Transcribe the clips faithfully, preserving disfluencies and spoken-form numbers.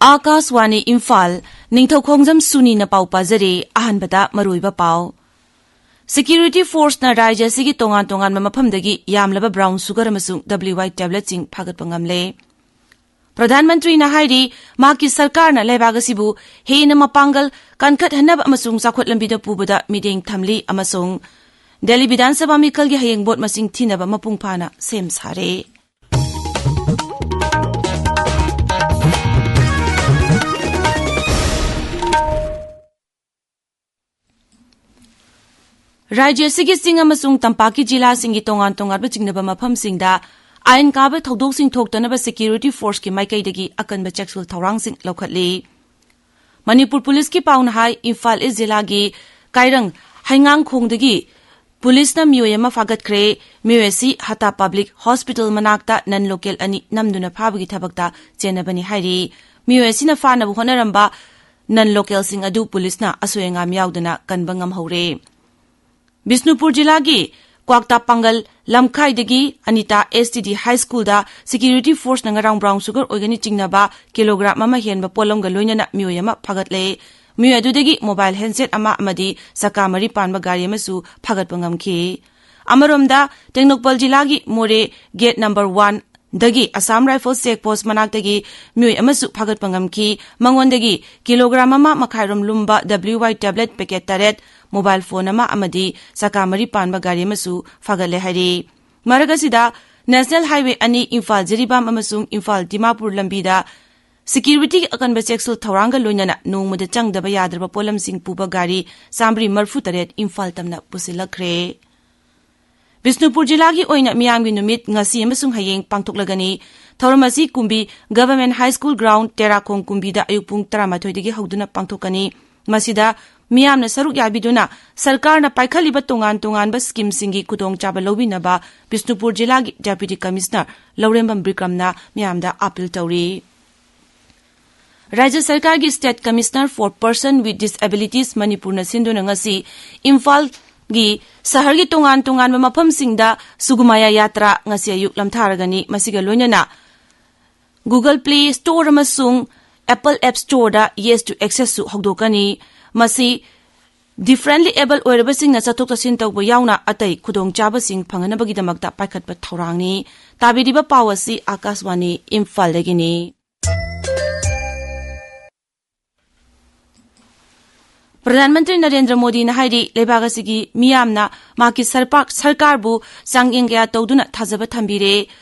ꯑꯥꯀꯥꯁꯋꯥꯅꯤ ꯏꯝꯐꯥꯜ, ꯅꯤꯡꯊꯧꯈꯣꯡꯖꯝ ꯁꯨꯅꯤꯅ ꯄꯥꯎ ꯄꯥꯖꯔꯤ꯫ ꯑꯍꯥꯟꯕꯗ ꯃꯔꯨꯑꯣꯏꯕ ꯄꯥꯎ꯫ ꯁꯦꯀ꯭ꯌꯨꯔꯤꯇꯤ ꯐꯣꯔꯁꯅ ꯔꯥꯖ꯭ꯌ ꯑꯁꯤꯒꯤ ꯇꯣꯉꯥꯟ ꯇꯣꯉꯥꯟꯕ ꯃꯐꯝꯗꯒꯤ ꯌꯥꯝꯂꯕ ꯕ꯭ꯔꯥꯎꯟ ꯁꯨꯒꯔ ꯑꯃꯁꯨꯡ ꯗꯕ꯭ꯂꯤꯌꯨ ꯋꯥꯏ ꯇꯦꯕ꯭ꯂꯦꯠꯁꯤꯡ ꯐꯥꯒꯠꯄ ꯉꯝꯂꯦ꯫ ꯄ꯭ꯔꯙꯥꯟ ꯃꯟꯇ꯭ꯔꯤꯅ ꯍꯥꯏꯔꯤ, ꯃꯍꯥꯛꯀꯤ ꯁꯔꯀꯥꯔꯅ ꯂꯩꯕꯥꯛ ꯑꯁꯤꯕꯨ ꯍꯦꯟꯅ ꯃꯄꯥꯡꯒꯜ ꯀꯟꯈꯠꯍꯟꯅꯕ ꯑꯃꯁꯨꯡ ꯆꯥꯎꯈꯠ ꯂꯝꯕꯤꯗ ꯄꯨꯕꯗ ꯃꯤꯠꯌꯦꯡ ꯊꯝꯂꯤ ꯑꯃꯁꯨꯡ ꯗꯦꯜꯂꯤ ꯕꯤꯙꯥꯟ ꯁꯚꯥ ꯃꯤꯈꯜꯒꯤ ꯍꯌꯦꯡ ꯚꯣꯠ ꯃꯁꯤꯡ ꯊꯤꯅꯕ ꯃꯄꯨꯡ ꯐꯥꯅ ꯁꯦꯝ ꯁꯥꯔꯦ꯫ ꯔꯥꯖ꯭ꯌ ꯑꯁꯤꯒꯤ ꯆꯤꯡ ꯑꯃꯁꯨꯡ ꯇꯝꯄꯥꯛꯀꯤ ꯖꯤꯂꯥꯁꯤꯡꯒꯤ ꯇꯣꯉꯥꯟ ꯇꯣꯉꯥꯟꯕ ꯆꯤꯡꯅꯕ ꯃꯐꯝꯁꯤꯡꯗ ꯑꯥꯏꯟ ꯀꯥꯕ ꯊꯧꯗꯣꯛꯁꯤꯡ ꯊꯣꯛꯇꯅꯕ ꯁꯦꯀ꯭ꯌꯨꯔꯤꯇꯤ ꯐꯣꯔꯁꯀꯤ ꯃꯥꯏꯀꯩꯗꯒꯤ ꯑꯀꯟꯕ ꯆꯦꯛꯁꯤꯜ ꯊꯧꯔꯥꯡꯁꯤꯡ ꯂꯧꯈꯠꯂꯤ꯫ ꯃꯅꯤꯄꯨꯔ ꯄꯨꯂꯤꯁꯀꯤ ꯄꯥꯎꯅ ꯍꯥꯏ, ꯏꯝꯐꯥꯜ ꯏꯁ ꯖꯤꯂꯥꯒꯤ ꯀꯥꯏꯔꯪ ꯍꯩꯉꯥꯡꯈꯣꯡꯗꯒꯤ ꯄꯨꯂꯤꯁꯅ ꯃꯤꯑꯣꯏ ꯑꯃ ꯐꯥꯒꯠꯈ꯭ꯔꯦ꯫ ꯃꯤꯑꯣꯏ ꯑꯁꯤ ꯍꯇꯥ ꯄꯕ꯭ꯂꯤꯛ ꯍꯣꯁꯄꯤꯇꯥꯜ ꯃꯅꯥꯛꯇ ꯅꯟ ꯂꯣꯀꯦꯜ ꯑꯅꯤ ꯅꯝꯗꯨꯅ ꯐꯥꯕꯒꯤ ꯊꯕꯛꯇ ꯆꯦꯟꯅꯕꯅꯤ ꯍꯥꯏꯔꯤ꯫ ꯃꯤꯑꯣꯏ ꯑꯁꯤꯅ ꯐꯥꯅꯕ ꯍꯣꯠꯅꯔꯝꯕ ꯅꯟ ꯂꯣꯀꯦꯜꯁꯤꯡ ꯑꯗꯨ ꯄꯨꯂꯤꯁꯅ ꯑꯁꯣꯏ ꯑꯉꯥꯝ ꯌꯥꯎꯗꯅ ꯀꯟꯕ ꯉꯝꯍꯧꯔꯦ꯫ ꯕꯤꯁꯅꯨꯄꯨꯔ ꯖꯤꯂꯥꯒꯤ ꯀ꯭ꯋꯥꯛꯇꯥ ꯄꯥꯡꯒꯜ ꯂꯝꯈꯥꯏꯗꯒꯤ ꯑꯅꯤꯇꯥ ꯑꯦꯁ ꯇꯤ ꯗꯤ ꯍꯥꯏ ꯁ꯭ꯀꯨꯜꯗ ꯁꯦꯀ꯭ꯌꯨꯔꯤꯇꯤ ꯐꯣꯔꯁꯅ ꯉꯔꯥꯡ ꯕ꯭ꯔꯥꯎꯟ ꯁꯨꯒꯔ ꯑꯣꯏꯒꯅꯤ ꯆꯤꯡꯅꯕ ꯀꯤꯂꯣꯒ꯭ꯔꯥꯝ ꯑꯃ ꯍꯦꯟꯕ ꯄꯣꯠꯂꯝꯒ ꯂꯣꯏꯅꯅ ꯃꯤꯑꯣꯏ ꯑꯃ ꯐꯥꯒꯠꯂꯦ꯫ ꯃꯤꯑꯣꯏ ꯑꯗꯨꯗꯒꯤ ꯃꯣꯕꯥꯏꯜ ꯍꯦꯟꯁꯦꯠ ꯑꯃ ꯑꯃꯗꯤ ꯆꯀꯥ ꯃꯔꯤ ꯄꯥꯟꯕ ꯒꯥꯔꯤ ꯑꯃꯁꯨ ꯐꯥꯒꯠꯄ ꯉꯝꯈꯤ꯫ ꯑꯃꯔꯣꯝꯗ, ꯇꯦꯡꯅꯧꯄꯜ ꯖꯤꯂꯥꯒꯤ ꯃꯣꯔꯦ ꯒꯦꯠ ꯅꯝꯕꯔ ꯋꯥꯟ ꯗꯒꯤ ꯑꯁꯥꯝ ꯔꯥꯏꯐꯜꯁ ꯆꯦꯛ ꯄꯣꯁ ꯃꯅꯥꯛꯇꯒꯤ ꯃꯤꯑꯣꯏ ꯑꯃꯁꯨ ꯐꯥꯒꯠꯄ ꯉꯝꯈꯤ꯫ ꯃꯉꯣꯟꯗꯒꯤ ꯀꯤꯂꯣꯒ꯭ꯔꯥꯝ ꯑꯃ ꯃꯈꯥꯏꯔꯣꯝ ꯂꯨꯝꯕ ꯗꯕ꯭ꯂꯤꯌꯨ ꯋꯥꯏ ꯇꯦꯕ꯭ꯂꯦꯠ ꯄꯦꯀꯦꯠ ꯇꯔꯦꯠ, ꯃꯣꯕꯥꯏꯜ ꯐꯣꯟ ꯑꯃ ꯑꯃꯗꯤ ꯆꯀꯥ ꯃꯔꯤ ꯄꯥꯟꯕ ꯒꯥꯔꯤ ꯑꯃꯁꯨ ꯐꯥꯒꯠꯂꯦ ꯍꯥꯏꯔꯤ꯫ ꯃꯔꯛ ꯑꯁꯤꯗ, ꯅꯦꯁꯅꯦꯜ ꯍꯥꯏꯋꯦ ꯑꯅꯤ, ꯏꯝꯐꯥꯜ ꯖꯤꯔꯤꯕꯥꯝ ꯑꯃꯁꯨꯡ ꯏꯝꯐꯥꯜ ꯗꯤꯃꯥꯄꯨꯔ ꯂꯝꯕꯤꯗ ꯁꯦꯀ꯭ꯌꯨꯔꯤꯇꯤꯒꯤ ꯑꯀꯟꯕ ꯆꯦꯛꯁꯤꯜ ꯊꯧꯔꯥꯡꯒ ꯂꯣꯏꯅꯅ ꯅꯣꯡꯃꯗ ꯆꯪꯗꯕ ꯌꯥꯗ꯭ꯔꯕ ꯄꯣꯠꯂꯝꯁꯤꯡ ꯄꯨꯕ ꯒꯥꯔꯤ ꯆꯥꯝꯃꯔꯤ ꯃꯔꯤꯐꯨ ꯇꯔꯦꯠ ꯏꯝꯐꯥꯜ ꯇꯝꯅ ꯄꯨꯁꯤꯜꯂꯛꯈ꯭ꯔꯦ꯫ ꯕꯤꯁꯅꯨꯄꯨꯔ ꯖꯤꯂꯥꯒꯤ ꯑꯣꯏꯅ ꯃꯤꯌꯥꯝꯒꯤ ꯅꯨꯃꯤꯠ ꯉꯁꯤ ꯑꯃꯁꯨꯡ ꯍꯌꯦꯡ ꯄꯥꯡꯊꯣꯛꯂꯒꯅꯤ꯫ ꯊꯧꯔꯝ ꯑꯁꯤ ꯀꯨꯝꯕꯤ ꯒꯚꯔꯟꯃꯦꯟꯠ ꯍꯥꯏ ꯁ꯭ꯀꯨꯜ ꯒ꯭ꯔꯥꯎꯟꯗ, ꯇꯦꯔꯥꯈꯣꯡ ꯀꯨꯝꯕꯤꯗ ꯑꯌꯨꯛ ꯄꯨꯡ ꯇꯔꯥꯃꯥꯊꯣꯏꯗꯒꯤ ꯍꯧꯗꯨꯅ ꯄꯥꯡꯊꯣꯛꯀꯅꯤ꯫ ꯃꯁꯤꯗ ꯃꯤꯌꯥꯝꯅ ꯁꯔꯨꯛ ꯌꯥꯕꯤꯗꯨꯅ ꯁꯔꯀꯥꯔꯅ ꯄꯥꯏꯈꯠꯂꯤꯕ ꯇꯣꯉꯥꯟ ꯇꯣꯉꯥꯟꯕ ꯁ꯭ꯀꯤꯝꯁꯤꯡꯒꯤ ꯈꯨꯗꯣꯡꯆꯥꯕ ꯂꯧꯕꯤꯅꯕ ꯕꯤꯁꯅꯨꯄꯨꯔ ꯖꯤꯂꯥꯒꯤ ꯗꯦꯄ꯭ꯌꯨꯇꯤ ꯀꯃꯤꯁꯅꯔ ꯂꯧꯔꯦꯝꯕꯝ ꯕꯤꯀ꯭ꯔꯝꯅ ꯃꯤꯌꯥꯝꯗ ꯑꯥꯄꯤꯜ ꯇꯧꯔꯤ꯫ ꯔꯥꯖ꯭ꯌ ꯁꯔꯀꯥꯔꯒꯤ State Commissioner for Person with Disabilities ꯃꯅꯤꯄꯨꯔꯅ ꯁꯤꯟꯗꯨꯅ ꯉꯁꯤ ꯏꯝꯐꯥꯜꯒꯤ ꯁꯍꯔꯒꯤ ꯇꯣꯉꯥꯟ ꯇꯣꯉꯥꯟꯕ ꯃꯐꯝꯁꯤꯡꯗ ꯁꯨꯒꯨꯃꯥꯌꯥ ꯌꯥꯇ꯭ꯔꯥ ꯉꯁꯤ ꯑꯌꯨꯛ ꯂꯝꯊꯥꯔꯒꯅꯤ꯫ ꯃꯁꯤꯒ ꯂꯣꯏꯅꯅ Google Play Store ꯑꯃꯁꯨꯡ Apple App Storeꯗ Yes to Accessꯁꯨ ꯍꯧꯗꯣꯛꯀꯅꯤ꯫ ꯃꯁꯤ differently abled ꯑꯣꯏꯔꯕꯁꯤꯡꯅ ꯆꯠꯊꯣꯛ ꯆꯠꯁꯤꯟ ꯇꯧꯕ ꯌꯥꯎꯅ ꯑꯇꯩ ꯈꯨꯗꯣꯡꯆꯥꯕꯁꯤꯡ ꯐꯪꯍꯟꯅꯕꯒꯤꯗꯃꯛꯇ ꯄꯥꯏꯈꯠꯄ ꯊꯧꯔꯥꯡꯅꯤ꯫ ꯇꯥꯕꯤꯔꯤꯕ ꯄꯥꯎ ꯑꯁꯤ ꯑꯥꯀꯥꯁꯕꯥꯅꯤ ꯏꯝꯐꯥꯜꯗꯒꯤꯅꯤ꯫ ꯄ꯭ꯔꯙꯥꯟ ꯃꯟꯇ꯭ꯔꯤ ꯅꯔꯦꯟꯗ꯭ꯔ ꯃꯣꯗꯤꯅ ꯍꯥꯏꯔꯤ, ꯂꯩꯕꯥꯛ ꯑꯁꯤꯒꯤ ꯃꯤꯌꯥꯝꯅ ꯃꯍꯥꯛꯀꯤ ꯁꯔꯄꯥꯛ-, ꯁꯔꯀꯥꯔꯕꯨ ꯆꯥꯡꯌꯦꯡ ꯀꯌꯥ ꯇꯧꯗꯨꯅ ꯊꯥꯖꯕ ꯊꯝꯕꯤꯔꯦ꯫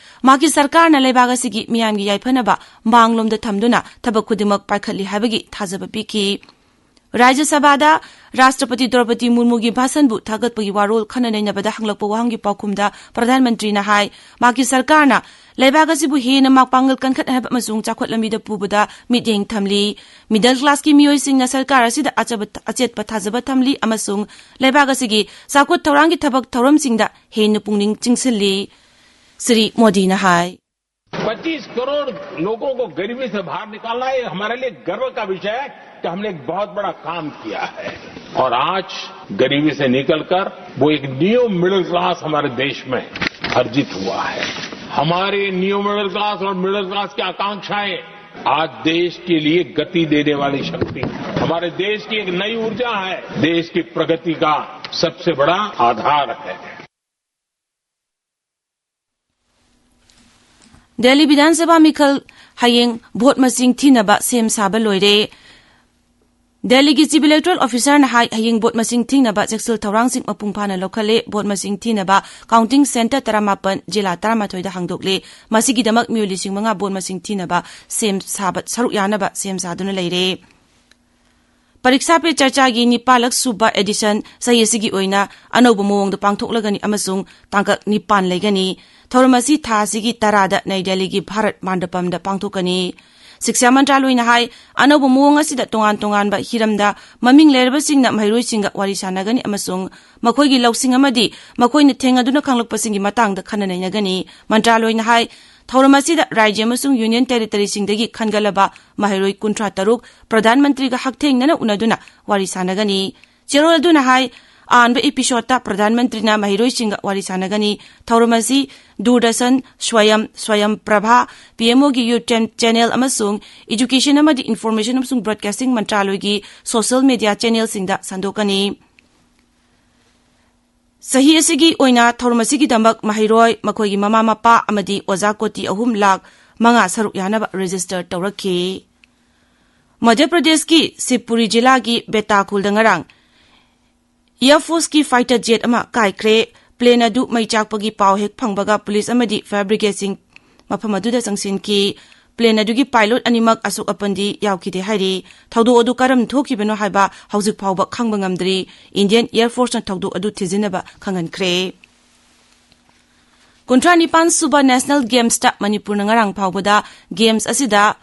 ꯃꯍꯥꯛꯀꯤ ꯁꯔꯀꯥꯔꯅ ꯂꯩꯕꯥꯛ ꯑꯁꯤꯒꯤ ꯃꯤꯌꯥꯝꯒꯤ ꯌꯥꯏꯐꯅꯕ ꯃꯥꯡꯂꯣꯝꯗ ꯊꯝꯗꯨꯅ ꯊꯕꯛ ꯈꯨꯗꯤꯡꯃꯛ ꯄꯥꯏꯈꯠꯂꯤ ꯍꯥꯏꯕꯒꯤ ꯊꯥꯖꯕ ꯄꯤꯈꯤ꯫ ꯔꯥꯖ꯭ꯌ ꯁꯚꯥꯗ ꯔꯥꯁꯇ꯭ꯔꯄꯇꯤ ꯗ꯭ꯔꯧꯄꯗꯤ ꯃꯨꯔꯃꯨꯒꯤ ꯚꯥꯁꯟꯕꯨ ꯊꯥꯒꯠꯄꯒꯤ ꯋꯥꯔꯣꯜ ꯈꯟꯅ ꯅꯩꯅꯕꯗ ꯍꯪꯂꯛꯄ ꯋꯥꯍꯪꯒꯤ ꯄꯥꯎꯈꯨꯝꯗ ꯄ꯭ꯔꯙꯥꯟ ꯃꯟꯇ꯭ꯔꯤꯅ ꯍꯥꯏ, ꯃꯍꯥꯛꯀꯤ ꯁꯔꯀꯥꯔꯅ ꯂꯩꯕꯥꯛ ꯑꯁꯤꯕꯨ ꯍꯦꯟꯅ ꯃꯄꯥꯡꯒꯜ ꯀꯟꯈꯠꯍꯟꯕ ꯑꯃꯁꯨꯡ ꯆꯥꯎꯈꯠ ꯂꯝꯕꯤꯗ ꯄꯨꯕꯗ ꯃꯤꯠꯌꯦꯡ ꯊꯝꯂꯤ꯫ Middle classꯀꯤ ꯃꯤꯑꯣꯏꯁꯤꯡꯅ ꯁꯔꯀꯥꯔ ꯑꯁꯤꯗ ꯑꯆꯕ-, ꯑꯆꯦꯠꯄ ꯊꯥꯖꯕ ꯊꯝꯂꯤ ꯑꯃꯁꯨꯡ ꯂꯩꯕꯥꯛ ꯑꯁꯤꯒꯤ ꯆꯥꯎꯈꯠ ꯊꯧꯔꯥꯡꯒꯤ ꯊꯕꯛ ꯊꯧꯔꯝꯁꯤꯡꯗ ꯍꯦꯟꯅ ꯄꯨꯛꯅꯤꯡ ꯆꯤꯡꯁꯤꯜꯂꯤ꯫ ꯁ꯭ꯔꯤ ꯃꯣꯗꯤꯅ ꯍꯥꯏ꯫ पच्चीस करोड़ लोगों को गरीबी से बाहर निकालना, ये हमारे लिए गर्व का विषय है कि हमने एक बहुत बड़ा काम किया है। और आज गरीबी से निकलकर वो एक न्यू मिडिल क्लास हमारे देश में अर्जित हुआ है। हमारे न्यू मिडिल क्लास और मिडिल क्लास की आकांक्षाएं आज देश के लिए गति देने वाली शक्ति है। हमारे देश की एक नई ऊर्जा है, देश की प्रगति का सबसे बड़ा आधार है। ꯗꯦꯜꯂꯤ ꯕꯤꯙꯥꯟ ꯁꯚꯥ ꯃꯤꯈꯜ ꯍꯌꯦꯡ ꯚꯣꯠ ꯃꯁꯤꯡ ꯊꯤꯅꯕ ꯁꯦꯝ ꯁꯥꯕ ꯂꯣꯏꯔꯦ꯫ ꯗꯦꯜꯂꯤꯒꯤ ꯆꯤꯐ ꯏꯂꯦꯛꯇꯣꯔꯦꯜ ꯑꯣꯐꯤꯁꯥꯔꯅ ꯍꯥꯏ, ꯍꯌꯦꯡ ꯚꯣꯠ ꯃꯁꯤꯡ ꯊꯤꯅꯕ ꯆꯦꯛꯁꯤꯜ ꯊꯧꯔꯥꯡꯁꯤꯡ ꯃꯄꯨꯡ ꯐꯥꯅ ꯂꯧꯈꯠꯂꯦ꯫ ꯚꯣꯠ ꯃꯁꯤꯡ ꯊꯤꯅꯕ ꯀꯥꯎꯟꯇꯤꯡ ꯁꯦꯟꯇꯔ ꯇꯔꯥꯃꯥꯄꯟ, ꯖꯤꯂꯥ ꯇꯔꯥꯃꯥꯊꯣꯏꯗ ꯍꯥꯡꯗꯣꯛꯂꯦ꯫ ꯃꯁꯤꯒꯤꯗꯃꯛ ꯃꯤꯑꯣꯏ ꯂꯤꯁꯤꯡ ꯃꯉꯥ ꯚꯣꯠ ꯃꯁꯤꯡ ꯊꯤꯅꯕ ꯁꯦꯝ ꯁꯥꯕ, ꯁꯔꯨꯛ ꯌꯥꯅꯕ ꯁꯦꯝ ꯁꯥꯗꯨꯅ ꯂꯩꯔꯦ꯫ ꯄꯔꯤꯛꯁꯥ ꯄꯦ ꯆꯔꯆꯥꯒꯤ ꯅꯤꯄꯥꯜꯂꯛ ꯁꯨꯕ ꯑꯦꯗꯤꯁꯟ ꯆꯍꯤ ꯑꯁꯤꯒꯤ ꯑꯣꯏꯅ ꯑꯅꯧꯕ ꯃꯑꯣꯡꯗ ꯄꯥꯡꯊꯣꯛꯂꯒꯅꯤ ꯑꯃꯁꯨꯡ ꯇꯥꯡꯀꯛ ꯅꯤꯄꯥꯟ ꯂꯩꯒꯅꯤ꯫ ꯊꯧꯔꯝ ꯑꯁꯤ ꯊꯥ ꯑꯁꯤꯒꯤ ꯇꯔꯥꯗ ꯅꯩ ꯗꯦꯜꯂꯤꯒꯤ ꯚꯥꯔꯠ ꯃꯥꯟꯗꯄꯝꯗ ꯄꯥꯡꯊꯣꯛꯀꯅꯤ꯫ ꯁꯤꯛꯁꯥ ꯃꯟꯇ꯭ꯔꯥꯂꯣꯏꯅ ꯍꯥꯏ, ꯑꯅꯧꯕ ꯃꯑꯣꯡ ꯑꯁꯤꯗ ꯇꯣꯉꯥꯟ ꯇꯣꯉꯥꯟꯕ ꯍꯤꯔꯝꯗ ꯃꯃꯤꯡ ꯂꯩꯔꯕꯁꯤꯡꯅ ꯃꯍꯩꯔꯣꯏꯁꯤꯡꯒ ꯋꯥꯔꯤ ꯁꯥꯟꯅꯒꯅꯤ ꯑꯃꯁꯨꯡ ꯃꯈꯣꯏꯒꯤ ꯂꯧꯁꯤꯡ ꯑꯃꯗꯤ ꯃꯈꯣꯏꯅ ꯊꯦꯡꯅꯗꯨꯅ ꯈꯪꯂꯛꯄꯁꯤꯡꯒꯤ ꯃꯇꯥꯡꯗ ꯈꯟꯅ ꯅꯩꯅꯒꯅꯤ꯫ ꯃꯟꯇ꯭ꯔꯥꯂꯣꯏꯅ ꯍꯥꯏ, ꯊꯧꯔꯝ ꯑꯁꯤꯗ ꯔꯥꯖ꯭ꯌ ꯑꯃꯁꯨꯡ ꯌꯨꯅꯤꯌꯟ ꯇꯦꯔꯤꯇꯣꯔꯤꯁꯤꯡꯗꯒꯤ ꯈꯟꯒꯠꯂꯕ ꯃꯍꯩꯔꯣꯏ ꯀꯨꯟꯊ꯭ꯔꯥ ꯇꯔꯨꯛ ꯄ꯭ꯔꯙꯥꯟ ꯃꯟꯇ꯭ꯔꯤꯒ ꯍꯛꯊꯦꯡꯅꯅ ꯎꯅꯗꯨꯅ ꯋꯥꯔꯤ ꯁꯥꯟꯅꯒꯅꯤ꯫ ꯆꯦꯔꯣꯜ ꯑꯗꯨꯅ ꯍꯥꯏ, ꯑꯍꯥꯟꯕ episode ꯇ ꯄ꯭ꯔꯙꯥꯟ ꯃꯟꯇ꯭ꯔꯤꯅ ꯃꯍꯩꯔꯣꯏꯁꯤꯡꯒ ꯋꯥꯔꯤ ꯁꯥꯟꯅꯒꯅꯤ꯫ ꯊꯧꯔꯝ ꯑꯁꯤ ꯗꯨꯔꯗꯔꯁꯟ, ꯁ꯭ꯋꯥꯌꯝ, ꯁ꯭ꯋꯥꯌꯝ ꯄ꯭ꯔꯚꯥ, ꯄꯤ ꯑꯦꯝ ꯑꯣꯒꯤ YouTube channel ꯑꯃꯁꯨꯡ Education ꯑꯃꯗꯤ Information ꯑꯃꯁꯨꯡ Broadcasting ꯃꯟꯇ꯭ꯔꯥꯂꯣꯏꯒꯤ social media channel ꯁꯤꯡꯗ ꯁꯟꯗꯣꯛꯀꯅꯤ꯫ ꯆꯍꯤ ꯑꯁꯤꯒꯤ ꯑꯣꯏꯅ ꯊꯧꯔꯝ ꯑꯁꯤꯒꯤꯗꯃꯛ ꯃꯍꯩꯔꯣꯏ, ꯃꯈꯣꯏꯒꯤ ꯃꯃꯥ ꯃꯄꯥ ꯑꯃꯗꯤ ꯑꯣꯖꯥ ꯀꯣꯇꯤ ꯑꯍꯨꯝ ꯂꯥꯈ ꯃꯉꯥ ꯁꯔꯨꯛ ꯌꯥꯅꯕ register ꯇꯧꯔꯛꯈꯤ꯫ ꯃꯙ꯭ꯌ ꯄ꯭ꯔꯗꯦꯁꯀꯤ ꯁꯤꯕꯄꯨꯔꯤ ꯖꯤꯂꯥꯒꯤ ꯕꯦꯇꯥ ꯈꯨꯜꯗ ꯉꯔꯥꯡ Air Force ꯀꯤ fighter jet ꯑꯃ ꯀꯥꯏꯈ꯭ꯔꯦ꯫ Plane ꯑꯗꯨ ꯃꯩ ꯆꯥꯛꯄꯒꯤ ꯄꯥꯎ ꯍꯦꯛ ꯐꯪꯕꯒ police ꯑꯃꯗꯤ fire brigade ꯁꯤꯡ ꯃꯐꯝ ꯑꯗꯨꯗ ꯆꯪꯁꯤꯟꯈꯤ꯫ Plane ꯑꯗꯨꯒꯤ pilot ꯑꯅꯤꯃꯛ ꯑꯁꯣꯛ ꯑꯄꯟꯗꯤ ꯌꯥꯎꯈꯤꯗꯦ ꯍꯥꯏꯔꯤ꯫ ꯊꯧꯗꯣꯛ ꯑꯗꯨ ꯀꯔꯝ ꯊꯣꯛꯈꯤꯕꯅꯣ ꯍꯥꯏꯕ ꯍꯧꯖꯤꯛ ꯐꯥꯎꯕ ꯈꯪꯕ ꯉꯝꯗ꯭ꯔꯤ꯫ Indian Air Force ꯅ ꯊꯧꯗꯣꯛ ꯑꯗꯨ ꯊꯤꯖꯤꯟꯅꯕ ꯈꯪꯍꯟꯈ꯭ꯔꯦ꯫ ꯀꯨꯟꯊ꯭ꯔꯥ ꯅꯤꯄꯥꯟ ꯁꯨꯕ National Games ꯇ ꯃꯅꯤꯄꯨꯔꯅ ꯉꯔꯥꯡ ꯐꯥꯎꯕꯗ games ꯑꯁꯤꯗ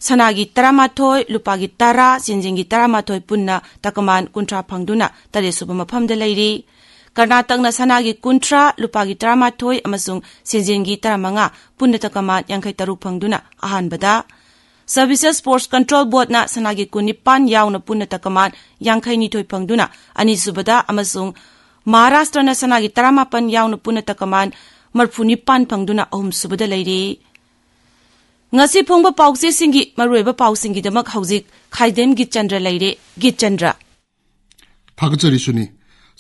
ꯁꯅꯥꯒꯤ ꯇꯔꯥꯃꯥꯊꯣꯏ, ꯂꯨꯄꯥꯒꯤ ꯇꯔꯥ, ꯁꯦꯟꯖꯦꯡꯒꯤ ꯇꯔꯥꯃꯥꯊꯣꯏ, ꯄꯨꯟꯅ ꯇꯀꯃꯥꯟ ꯀꯨꯟꯊ꯭ꯔꯥ ꯐꯪꯗꯨꯅ ꯇꯔꯦꯠ ꯁꯨꯕ ꯃꯐꯝꯗ ꯂꯩꯔꯤ꯫ ꯀꯔꯅꯥꯇꯛꯅ ꯁꯅꯥꯒꯤ ꯀꯨꯟꯊ꯭ꯔꯥ, ꯂꯨꯄꯥꯒꯤ ꯇꯔꯥꯃꯥꯊꯣꯏ ꯑꯃꯁꯨꯡ ꯁꯦꯟꯖꯦꯡꯒꯤ ꯇꯔꯥꯃꯉꯥ, ꯄꯨꯟꯅ ꯇꯀꯃꯥꯟ ꯌꯥꯡꯈꯩ ꯇꯔꯨꯛ ꯐꯪꯗꯨꯅ ꯑꯍꯥꯟꯕꯗ, Services Sports Control Board ꯅ ꯁꯅꯥꯒꯤ ꯀꯨꯟꯅꯤꯄꯥꯟ ꯌꯥꯎꯅ ꯄꯨꯟꯅ ꯇꯀꯃꯥꯟ ꯌꯥꯡꯈꯩ ꯅꯤꯊꯣꯏ ꯐꯪꯗꯨꯅ ꯑꯅꯤꯁꯨꯕꯗ ꯑꯃꯁꯨꯡ ꯃꯍꯥꯔꯥꯁꯇ꯭ꯔꯅ ꯁꯅꯥꯒꯤ ꯇꯔꯥꯃꯥꯄꯟ ꯌꯥꯎꯅ ꯄꯨꯟꯅ ꯇꯀꯃꯥꯟ ꯃꯔꯤꯐꯨ ꯅꯤꯄꯥꯟ ꯐꯪꯗꯨꯅ ꯑꯍꯨꯝꯁꯨꯕꯗ ꯂꯩꯔꯤ꯫ ꯉꯁꯤ ꯐꯣꯡꯕ ꯄꯥꯎꯆꯦꯁꯤꯡꯒꯤ ꯃꯔꯨꯑꯣꯏꯕ ꯄꯥꯎꯁꯤꯡꯒꯤꯗꯃꯛ ꯍꯧꯖꯤꯛ ꯈꯥꯏꯗꯦꯝ ꯒꯤꯠꯆꯟꯗ꯭ꯔ ꯂꯩꯔꯦ꯫ ꯒꯤꯠꯆꯟꯗ꯭ꯔ꯫ ꯊꯥꯒꯠꯆꯔꯤ ꯁꯨꯅꯤ꯫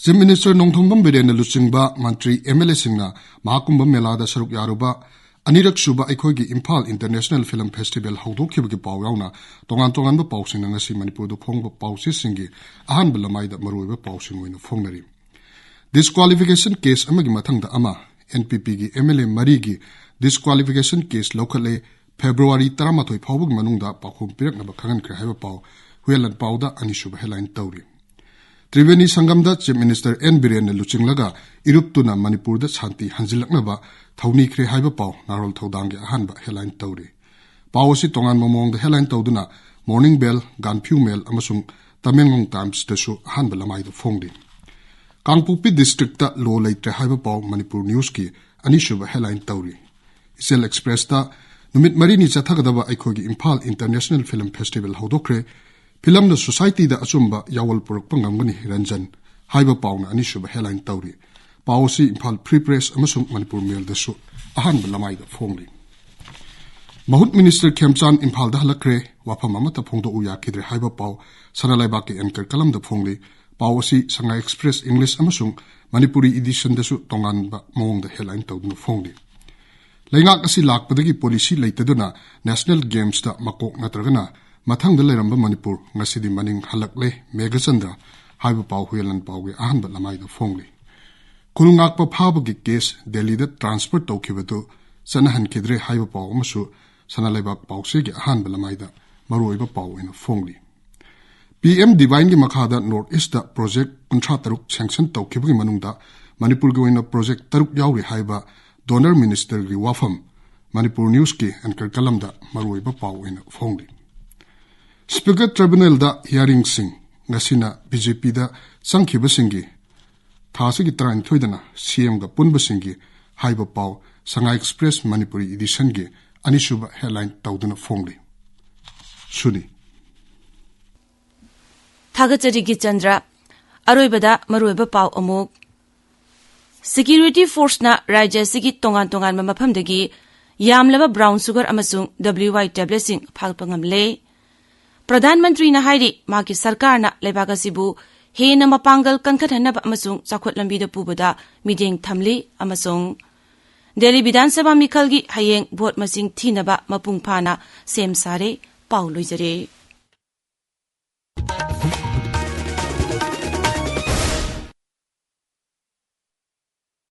Chief Minister ꯅꯣꯡꯊꯣꯝꯕꯝ ꯕꯤꯔꯦꯟꯅ ꯂꯨꯆꯤꯡꯕ ꯃꯟꯇ꯭ꯔꯤ, M L A ꯁꯤꯡꯅ ꯃꯍꯥꯀꯨꯝꯚ ꯃꯦꯂꯥꯗ ꯁꯔꯨꯛ ꯌꯥꯔꯨꯕ ꯑꯅꯤꯔꯛ ꯁꯨꯕ ꯑꯩꯈꯣꯏꯒꯤ ꯏꯝꯐꯥꯜ International Film Festival ꯍꯧꯗꯣꯛꯈꯤꯕꯒꯤ ꯄꯥꯎ ꯌꯥꯎꯅ ꯇꯣꯉꯥꯟ ꯇꯣꯉꯥꯟꯕ ꯄꯥꯎꯁꯤꯡꯅ ꯉꯁꯤ ꯃꯅꯤꯄꯨꯔꯗ ꯐꯣꯡꯕ ꯄꯥꯎꯆꯦꯁꯤꯡꯒꯤ ꯑꯍꯥꯟꯕ ꯂꯃꯥꯏꯗ ꯃꯔꯨꯑꯣꯏꯕ ꯄꯥꯎꯁꯤꯡ ꯑꯣꯏꯅ ꯐꯣꯡꯅꯔꯤ꯫ Disqualification case ꯑꯃꯒꯤ ꯃꯊꯪꯗ ꯑꯃ, N P P ꯒꯤ M L A ꯃꯔꯤꯒꯤ disqualification case ꯂꯧꯈꯠꯂꯦ, February ꯇꯔꯥꯃꯥꯊꯣꯏ ꯐꯥꯎꯕꯒꯤ ꯃꯅꯨꯡꯗ ꯄꯥꯎꯈꯨꯝ ꯄꯤꯔꯛꯅꯕ ꯈꯪꯍꯟꯈ꯭ꯔꯦ ꯍꯥꯏꯕ ꯄꯥꯎ ꯍꯨꯌꯦꯟꯂꯥꯟ ꯄꯥꯎꯗ ꯑꯅꯤꯁꯨꯕ headline ꯇꯧꯔꯤ꯫ ꯇ꯭ꯔꯤꯕꯦꯅꯤ ꯁꯪꯒꯝꯗ Chief Minister N ꯕꯤꯔꯦꯟꯅ ꯂꯨꯆꯤꯡꯂꯒ ꯏꯔꯨꯞꯇꯨꯅ ꯃꯅꯤꯄꯨꯔꯗ ꯁꯥꯟꯇꯤ ꯍꯟꯖꯤꯜꯂꯛꯅꯕ ꯊꯧꯅꯤꯈ꯭ꯔꯦ ꯍꯥꯏꯕ ꯄꯥꯎ ꯅꯥꯔꯣꯜ ꯊꯧꯗꯥꯡꯒꯤ ꯑꯍꯥꯟꯕ headline ꯇꯧꯔꯤ꯫ ꯄꯥꯎ ꯑꯁꯤ ꯇꯣꯉꯥꯟꯕ ꯃꯑꯣꯡꯗ headline ꯇꯧꯗꯨꯅ Morning Bell, ꯒꯥꯟꯐꯤꯎ ꯃꯦꯜ ꯑꯃꯁꯨꯡ ꯇꯃꯦꯡꯂꯣꯡ ꯇꯥꯏꯝꯁꯇꯁꯨ ꯑꯍꯥꯟꯕ ꯂꯃꯥꯏꯗ ꯐꯣꯡꯂꯤ꯫ ꯀꯥꯡꯄꯣꯛꯄꯤ district ꯇ law ꯂꯩꯇ꯭ꯔꯦ ꯍꯥꯏꯕ ꯄꯥꯎ ꯃꯅꯤꯄꯨꯔ News ꯀꯤ ꯑꯅꯤꯁꯨꯕ headline ꯇꯧꯔꯤ꯫ ꯏꯆꯦꯜ Express ꯇ ꯅꯨꯃꯤꯠ ꯃꯔꯤꯅꯤ ꯆꯠꯊꯒꯗꯕ ꯑꯩꯈꯣꯏꯒꯤ Imphal International Film Festival ꯍꯧꯗꯣꯛꯈ꯭ꯔꯦ꯫ Film ꯅ society ꯗ ꯑꯆꯨꯝꯕ ꯌꯥꯑꯣꯜ ꯄꯨꯔꯛꯄ ꯉꯝꯒꯅꯤ, ꯔꯟꯖꯟ ꯍꯥꯏꯕ ꯄꯥꯎꯅ ꯑꯅꯤꯁꯨꯕ headline ꯇꯧꯔꯤ꯫ ꯄꯥꯎ ꯑꯁꯤ ꯏꯝꯐꯥꯜ Free Press ꯑꯃꯁꯨꯡ ꯃꯅꯤꯄꯨꯔ ꯃꯦꯜꯗꯁꯨ ꯑꯍꯥꯟꯕ ꯂꯃꯥꯏꯗ ꯐꯣꯡꯂꯤ꯫ ꯃꯍꯨꯠ ꯃꯤꯅꯤꯁꯇꯔ ꯈꯦꯝꯆꯥꯟ ꯏꯝꯐꯥꯜꯗ ꯍꯜꯂꯛꯈ꯭ꯔꯦ꯫ ꯋꯥꯐꯝ ꯑꯃꯠꯇ ꯐꯣꯡꯗꯣꯛꯎ ꯌꯥꯈꯤꯗ꯭ꯔꯦ ꯍꯥꯏꯕ ꯄꯥꯎ ꯁꯅꯥ ꯂꯩꯕꯥꯛꯀꯤ anchor ꯀꯂꯝꯗ ꯐꯣꯡꯂꯤ꯫ ꯄꯥꯎ ꯑꯁꯤ ꯁꯉꯥꯏ Express English ꯑꯃꯁꯨꯡ ꯃꯅꯤꯄꯨꯔꯤ editionꯗꯁꯨ ꯇꯣꯉꯥꯟꯕ ꯃꯑꯣꯡꯗ headline ꯇꯧꯗꯨꯅ ꯐꯣꯡꯂꯤ꯫ ꯂꯩꯉꯥꯛ ꯑꯁꯤ ꯂꯥꯛꯄꯗꯒꯤ policy ꯂꯩꯇꯗꯨꯅ National Gamesꯇ ꯃꯀꯣꯛ ꯅꯠꯇ꯭ꯔꯒꯅ ꯃꯊꯪꯗ ꯂꯩꯔꯝꯕ ꯃꯅꯤꯄꯨꯔ ꯉꯁꯤꯗꯤ ꯃꯅꯤꯡ ꯍꯜꯂꯛꯂꯦ꯫ ꯃꯦꯘꯆꯟꯗ꯭ꯔ ꯍꯥꯏꯕ ꯄꯥꯎ ꯍꯨꯌꯦꯟꯂꯥꯟ ꯄꯥꯎꯒꯤ ꯑꯍꯥꯟꯕ ꯂꯃꯥꯏꯗ ꯐꯣꯡꯂꯤ꯫ ꯈꯨꯜ ꯉꯥꯛꯄ ꯐꯥꯕꯒꯤ case ꯗꯦꯜꯂꯤꯗ transfer ꯇꯧꯈꯤꯕꯗꯨ ꯆꯠꯅꯍꯟꯈꯤꯗ꯭ꯔꯦ ꯍꯥꯏꯕ ꯄꯥꯎ ꯑꯃꯁꯨ ꯁꯅꯥ ꯂꯩꯕꯥꯛ ꯄꯥꯎꯆꯦꯒꯤ ꯑꯍꯥꯟꯕ ꯂꯃꯥꯏꯗ ꯃꯔꯨꯑꯣꯏꯕ ꯄꯥꯎ ꯑꯣꯏꯅ ꯐꯣꯡꯂꯤ꯫ PM DBINEꯒꯤ ꯃꯈꯥꯗ North Eastꯇ project ꯀꯨꯟꯊ꯭ꯔꯥ ꯇꯔꯨꯛ sanction ꯇꯧꯈꯤꯕꯒꯤ ꯃꯅꯨꯡꯗ ꯃꯅꯤꯄꯨꯔꯒꯤ ꯑꯣꯏꯅ project ꯇꯔꯨꯛ ꯌꯥꯎꯔꯤ ꯍꯥꯏꯕ Donor Ministerꯒꯤ ꯋꯥꯐꯝ ꯃꯅꯤꯄꯨꯔ Newsꯀꯤ anchor ꯀꯂꯝꯗ ꯃꯔꯨꯑꯣꯏꯕ ꯄꯥꯎ ꯑꯣꯏꯅ ꯐꯣꯡꯂꯤ꯫ Speaker Tribunalꯗ hearingꯁꯤꯡ꯫ ꯉꯁꯤꯅ BJPꯗ ꯆꯪꯈꯤꯕꯁꯤꯡꯒꯤ ꯊꯥ ꯑꯁꯤꯒꯤ ꯇꯔꯥꯅꯤꯊꯣꯏꯗꯅ CMꯒ ꯄꯨꯟꯕꯁꯤꯡꯒꯤ ꯍꯥꯏꯕ ꯄꯥꯎ ꯁꯉꯥꯏ Express ꯃꯅꯤꯄꯨꯔꯤ editionꯒꯤ ꯑꯅꯤꯁꯨꯕ headline ꯇꯧꯗꯨꯅ ꯐꯣꯡꯂꯤ꯫ ꯁꯨꯅꯤ꯫ ꯊꯥꯒꯠꯆꯔꯤ ꯒꯤꯆꯟꯗ꯭ꯔ꯫ ꯑꯔꯣꯏꯕꯗ ꯃꯔꯨꯑꯣꯏꯕ ꯄꯥꯎ ꯑꯃꯨꯛ꯫ Security Forceꯅ ꯔꯥꯖ꯭ꯌ ꯑꯁꯤꯒꯤ ꯇꯣꯉꯥꯟ ꯇꯣꯉꯥꯟꯕ ꯃꯐꯝꯗꯒꯤ ꯌꯥꯝꯂꯕ brown sugar ꯑꯃꯁꯨꯡ WY tabletꯁꯤꯡ ꯐꯥꯒꯠꯄ ꯉꯝꯂꯦ꯫ ꯄ꯭ꯔꯙꯥꯟ ꯃꯟꯇ꯭ꯔꯤꯅ ꯍꯥꯏꯔꯤ, ꯃꯍꯥꯛꯀꯤ ꯁꯔꯀꯥꯔꯅ ꯂꯩꯕꯥꯛ ꯑꯁꯤꯕꯨ ꯍꯦꯟꯅ ꯃꯄꯥꯡꯒꯜ ꯀꯟꯈꯠꯍꯟꯅꯕ ꯑꯃꯁꯨꯡ ꯆꯥꯎꯈꯠ ꯂꯝꯕꯤꯗ ꯄꯨꯕꯗ ꯃꯤꯠꯌꯦꯡ ꯊꯝꯂꯤ ꯑꯃꯁꯨꯡ ꯗꯦꯜꯂꯤ ꯕꯤꯙꯥꯟ ꯁꯚꯥ ꯃꯤꯈꯜꯒꯤ ꯍꯌꯦꯡ ꯚꯣꯠ ꯃꯁꯤꯡ ꯊꯤꯅꯕ ꯃꯄꯨꯡ ꯐꯥꯅ ꯁꯦꯝ ꯁꯥꯔꯦ꯫ ꯄꯥꯎ ꯂꯣꯏꯖꯔꯦ꯫